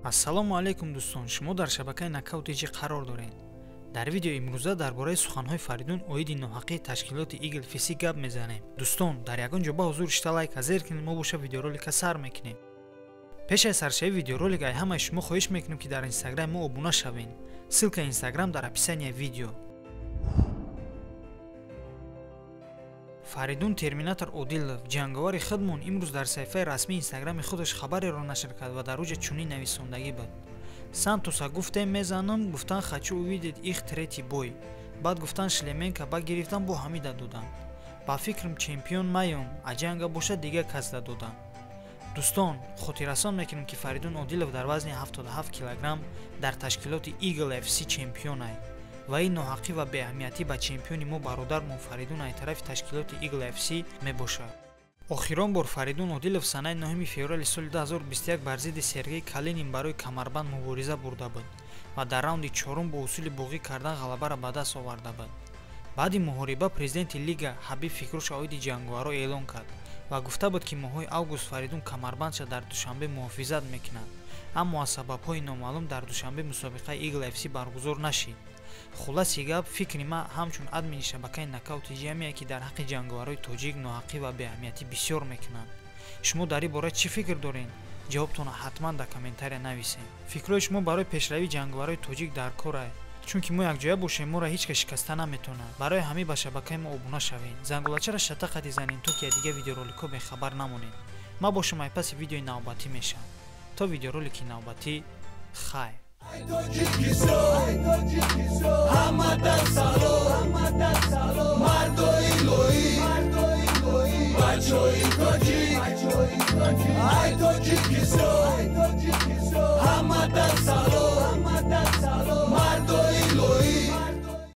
Ассалому алайкум дӯстон, шумо дар шабакаи Нокаут TJ қарор доред. Дар видеои имрӯза дар бораи суханҳои Фаридун оиди ноҳақии ташкилоти Eagle FC гап мезанем. Дӯстон, дар ягон ҷо ба ҳузур шита лайка зер кунед, мо боша видеоролика сар мекунем. Пеш аз саршавии видеоролик ай ҳамаи шумо хоҳиш мекунем, ки дар инстаграм мо обуна шавед. Ссылкаи инстаграм дар описанияи видео. Фаридун Терминатор Одилов, ҷанговари худмон, имрӯз дар саҳифаи расмии инстаграми худаш хабареро нашр кард ва дар уҷа чунин нависондагӣ буд: Сантоса гуфтем мезанам, гуфтан хочу увидеть их третий бой. Баъд гуфтан Шлеменка ба гирифтан бо ҳамида доданд. Ба фикрам чемпион маём, а ҷанга бошад дигар касда доданд. Дӯстон, хотиррасон мекунем, ки Фаридун Одилов дар вазни 77 килограмм дар ташкилоти Eagle FC чемпионай ва ин ноҳақӣ ва беаҳамиятӣ ба чемпиони мо бародармон Фаридун ай тарафи ташкилоти Eagle FC мебошад. Охирон бор Фаридун Одилов санаи 9 феврали соли 2021 бар зидди Сергей Калинин барои камарбанд мубориза бурда буд ва дар раунди чорум бо усули боғӣ кардан ғалабаро ба даст оварда буд. Баъди муҳориба президенти лига Ҳабиб Фикруш оиди ҷанговарро эълон кард ва гуфта буд, ки моҳҳои август Фаридун камарбандша дар Душанбе муҳофизат мекунад, аммо аз сабабҳои номаълум дар Душанбе мусобиқаи Eagle FC баргузор нашид. Хулоси гап, фикри ман ҳамчун админи шабакаи Нокаут TJ ҳамие, ки дар ҳаққи ҷанговарҳои тоҷик ноҳақӣ ва беаҳамиятӣ бисёр мекунанд. Шумо дар ин бора чӣ фикр доред? Ҷавобтонро ҳатман дар комментария нависед. Фикрҳои шумо барои пешравии ҷанговарҳои тоҷик дар кор ай, чунки мо якҷоя бошем, моро ҳеҷ кас шикаста наметавонад. Барои ҳамин ба шабакаи мо обуна шавед, зангулачаро шата қади занед, то ки аз дигар видеороликҳо бехабар намонед. Ман бошам ай паси видеои навбатӣ мешавам. То видеоролики навбатӣ, хайр. Ҳамада салом, мардои лоӣ, бачои тоҷик, ай Тоҷикистон.